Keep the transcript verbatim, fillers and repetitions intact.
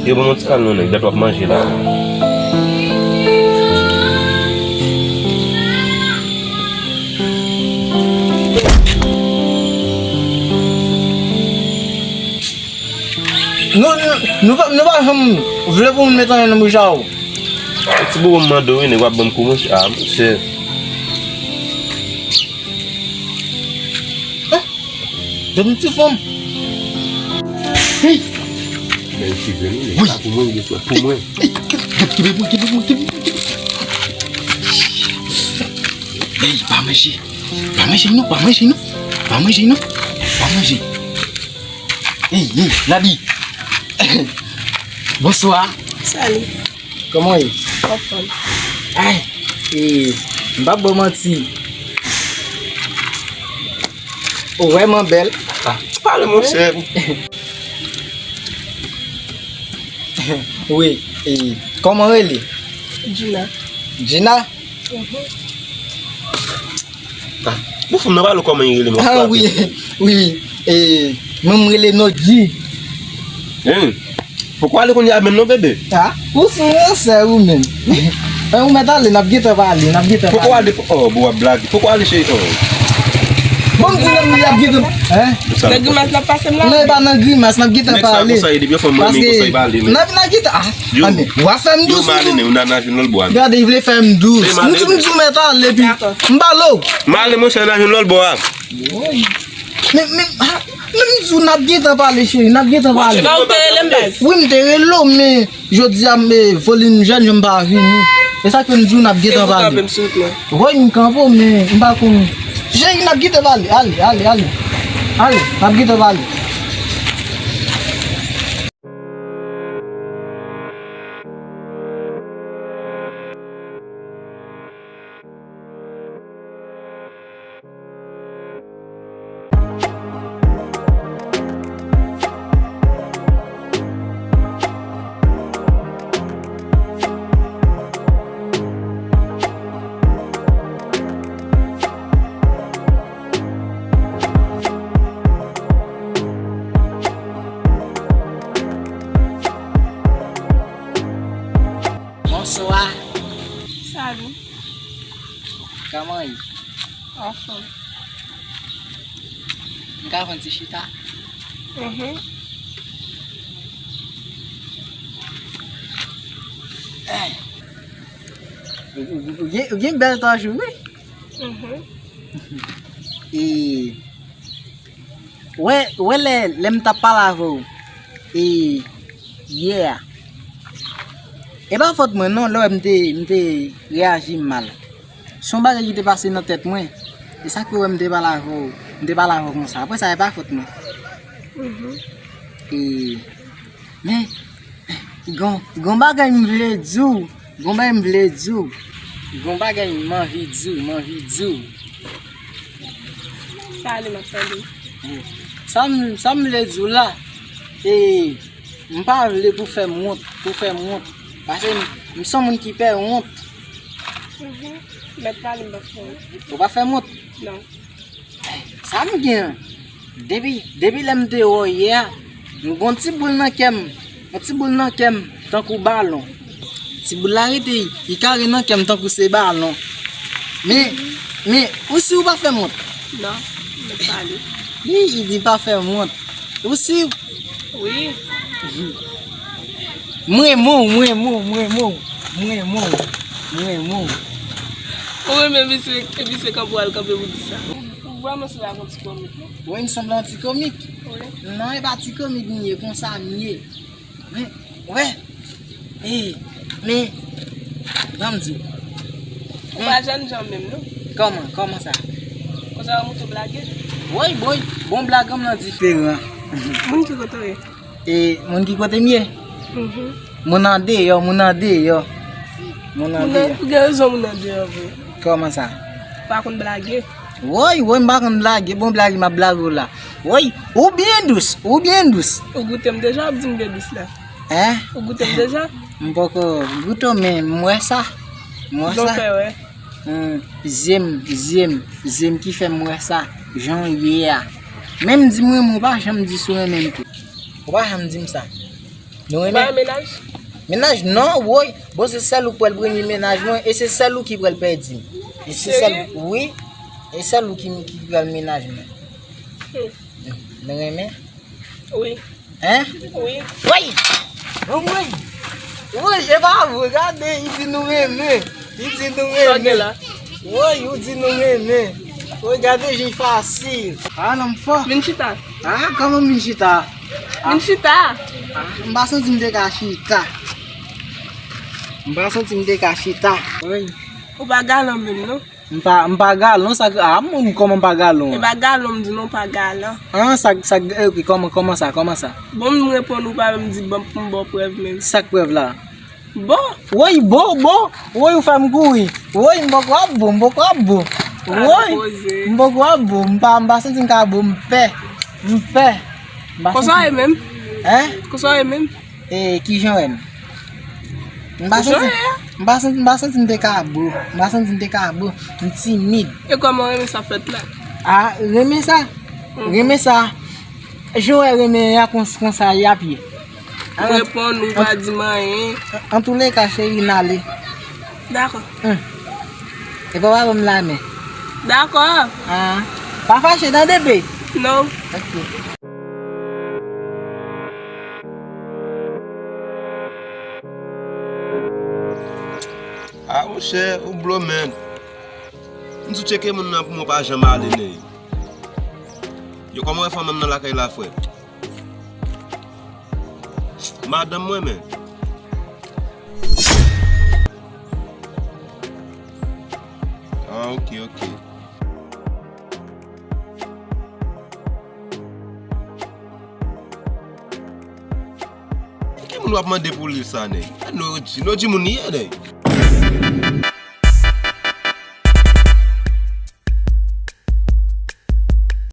Yo ban m yon ti kal non, nèg, dat w ap manje la. Nou, nou, nou pa, nou pa janm vle pou moun met anyen nan bouch a ou. Ti bobo m mande w wi, nèg, w ap ban m kou manje. Ah, monchè. Depi m ti fanm. Hey! Bèl cheve, wi. Wi. Sa pou mwen, wi, pou mwen. Hey, kenbe pou mwen, kenbe pou mwen, kenbe pou mwen. Hey, pa manje. Pa manje non, pa manje non. Pa manje non. Pa manje. Hey, hey, Ladi. Bonswa. Salut. Kòman w ye? Anfòm. Ay, e, m p ap ba w manti. Ou vrèman bèl. Ah, pale, monchè. Wi, e, kòman w rele? Gina. Gina? Mhm. Ah, bon, fanm nan pale kòman li rele, men. Ah, wi, wi. E, mwen, m rele Nodji. Hein? Poko ale kounye a menm non, bebe. Ah, ou sou yon sè ou menm. Eh, ou mèt ale, n ap gentan pale, n ap gentan pale. Poko ale, oh, bon, w ap blage. Poko ale, cheri, oh. Bon, m di lè m li ap gentan, hein? Nan grimas l ap pase m la. Non, e pa nan grimas, n ap gentan pale. Nèg sa konsa ye, depi yon fanm renmen konsa, e pa ale, men. N ap, n ap gentan, ah, yo, ah, men, w ap fè m dous, m ale, men, ou nan, nan jwenn lòt bò a, men. Gade, li vle fè m dous. M di, m di w mèt ale, epi m balo. M ale, monchè, nan jwenn lòt bò a. Woy. Men, men, ah, men m di w n ap gentan pale, cheri, n ap gentan pale. Bon, ou te rele m, baz? Wi, m te rele w, men jodi a, m, eh, volim jèn, jan m pa vini. E sa k fè m di w n ap gentan pale. Woy, m kanpe w, men m pa konn. Cheri, n ap gentan pale. Ale, ale, ale. Ale, n ap gentan pale. Bonswa. Salut. Kòman w ye? Anfòm. M ka pran ti chita? Mhm. Eh. Ou, ou, ou gen, ou gen bèl tòch, wi. Mhm. E, wè, wè lè, lè m t ap pale avè w, e, yè a. E pa fòt mwen non, lè w wè m te, m te reyaji mal. Se yon bagay ki te pase nan tèt mwen. E sa k fè w wè m te pale avè w, m te pale avè w konsa. Apre sa, e pa fòt mwen. Mhm. E, men, gon, gon bagay m vle di w. Gon bagay m vle di w. Gon bagay m anvi di w, m anvi di w. Pale, m ap tande. Sa m, sa m vle di w la, e, m pa vle pou fè m wont, pou fè m wont. Paske m, m se yon moun ki pè wont. Mhm. Mèt pale, m p ap fè wont. Ou pa fè m wont? Non. Sa m gen an? Depi, depi lè m te wè w yè a, m gon ti boul nan kè m. Yon ti boul nan kè m, tankou balon. Ti boul la rete, li kare nan kè m tankou se balon. Men, men, ou si w pa fè m wont? Non, m mèt pale. Li, li di pa fè m wont. Ou si? Wi. Mwen renmen w, mwen renmen w, mwen renmen w, mwen renmen w, mwen renmen w. Ou renmen misye, epi se kanpe w al kanpe pou di sa. Ou, ou vrèman sanble ak yon ti komik, non? Wi, m sanble yon ti komik? Wi. Non, e pa ti komik m ye, konsa m ye. Men, wè. E, men, ban m di w. Ou pa jènjan menm, non? Kòman, kòman sa? Konsa w monte w blage? Woy, boy, bon blag an nan diferan. Moun ki kote w ye? E, moun ki kote m ye? Mhm. Moun andeyò, moun andeyò. Moun andeyò. Ou gen rezon, moun andeyò vre. Kòman sa? Ou pa konn blage? Woy, woy, m pa konn blage. Bon blag, m ap blage w la. Woy, ou byen dous, ou byen dous. Ou goute m deja, w ap di m byen dous la. Hein? Ou goute m deja? M poko goute w, men m wè sa. M wè sa. Jan w fè wè? Hmm, zye m, zye m, zye m ki fè m wè sa. Jan w ye a. Menm di m renmen w, ou pa janm di si w renmen m tou. Ou pa janm di m sa. Nou renmen? Ba mennaj? Mennaj non, woy. Bon, se sèl ou k pral premye mennaj mwen, e se sèl ou ki pral pèdi m. E se sèl, wi. E sèl ou ki, ki pral mennaj mwen. Hmm. Nou renmen? Wi. Hein? Wi. Woy! Woy! Woy, e pa vre, gade, li di nou renmen. Li di nou renmen. Woy, ou di nou renmen. Woy, gade jan l fasil. Ah, nonm fò. Vin chita. Ah, kòman vin chita? Vin chita. Ah, m pa santi m te ka chita. M pa santi m te ka chita. Woy. Ou pa galan menm, non? M pa, m pa galan, sa, ah, moun, kòman m pa galan? E pa galan, m di non, pa galan. Ah, sa, sa, eh, ok, kòman, kòman sa, kòman sa? Bon, m reponn ou pa menm di ban pou m ba w prèv menm. Sa k prèv la? Bon. Woy, bon, bon. Woy, ou fè m kouri. Woy, m poko ap bon, m poko ap bon. Woy, m poko ap bon, m pa, m pa santi m ka bon, m pè. M pè. M pa santi. Konsa w ye menm? Hein? Konsa w ye menm? E, kijan w ye menm? M pa santi, m pa santi, m pa santi m te ka bon. M pa santi m te ka bon. M timid. E kòman w renmen sa fèt la? Ah, renmen sa? Renmen sa. Jan w wè renmen an kon, konsa y ap ye. Ou reponn, ou pa di m anyen. An, an, an tou le ka, cheri, n ale. Dakò. Hmm. E pa w pa ban m lamen. Dakò. Ah. Pa fache, tande, babe. Non. Ok. Ah, monchè, ou blo, man. M sou tcheke moun nan pou mwen pa janm ale, nèg. Yo, kòman w wè fanm nan lakay la, frè? Madanm mwen, men. Ah, ok, ok. Ki moun w ap mande pou li sa, nèg? Gad nou, nou di moun li ye, nèg.